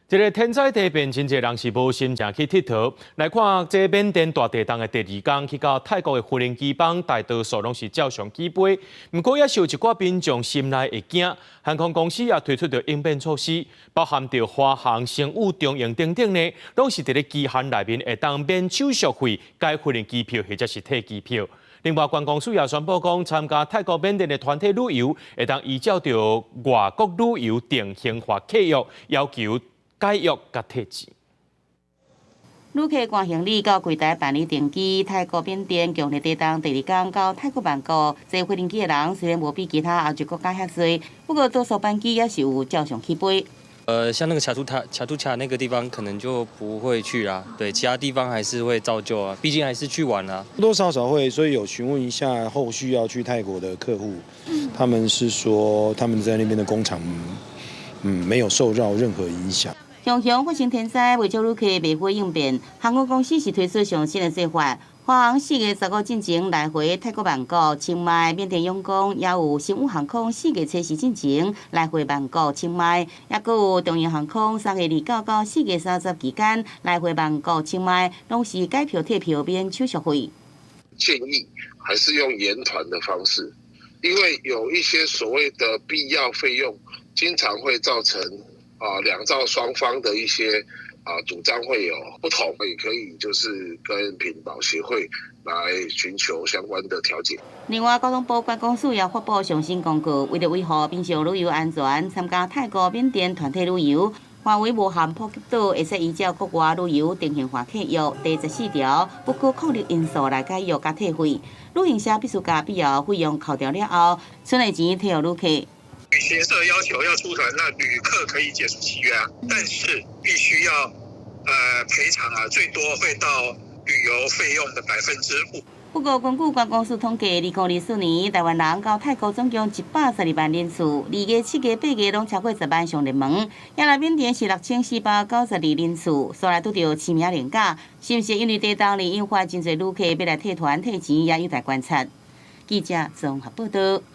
這个天災地變，真濟人是無心情去𨑨迌。來看這緬甸大地動的第二工，去到泰國的無人機幫大多數攏是照常起飛。毋過也是有一寡民眾心內會驚，航空公司也推出著應變措施，包含著華航、星宇、長榮等等呢，攏是佇咧期限內面會當免手續費改無人機票或者是退機票。另外，觀光署也宣布講，參加泰國緬甸的團體旅遊，會當依照著外國旅遊定型化契約要求解約佮退錢。旅客攜行李到櫃台辦理登機，泰國緬甸強烈地動第二工到泰國曼谷坐飛機的人雖然無比其他歐洲國家遐濟，不過多數班機也是有照常起飛。像那個恰圖塔、恰圖恰那個地方，可能就不會去啦。對，其他地方還是會照舊啊，畢竟還是去玩啊。多多少少會，所以有詢問一下後續要去泰國的客戶，他們是說他們在那邊的工廠，沒有受到任何影響。常常發生天災，袂少旅客袂會應變，航空公司是推出上新的做法。華航4月15進前來回泰國曼谷、清邁、緬甸仰光，也有星宇航空4月初四進前來回曼谷、清邁，也閣有長榮航空3月29到4月30期間來回曼谷、清邁，攏是改票退票免手續費。建議還是用研團的方式，因為有一些所謂的必要費用，經常會造成兩造雙方的一些主張會有不同，也可以就是跟品保協會來尋求相關的調解。另外，交通部觀光署也發布上新公告，為了維護民眾旅遊安全，參加泰國、緬甸團體旅遊，範圍無含普吉島，會使依照國外旅遊定型化契約第14條不可抗力因素來解約佮退費。旅行社必須共必要費用扣掉了後，剩的錢退予旅客。旅行社要求要出團，那旅客可以解除契約啊，但是必須要賠償啊，最多會到旅遊費用的5%。不過，根據觀光署統計，2024年台灣人到泰國總共112萬人次，2月、7月、8月攏超過10萬上熱門。也來緬甸是6492人次，煞來拄著清明連假，是毋是因為地動而引發真濟旅客欲來退團退錢，也有待觀察。記者綜合報道。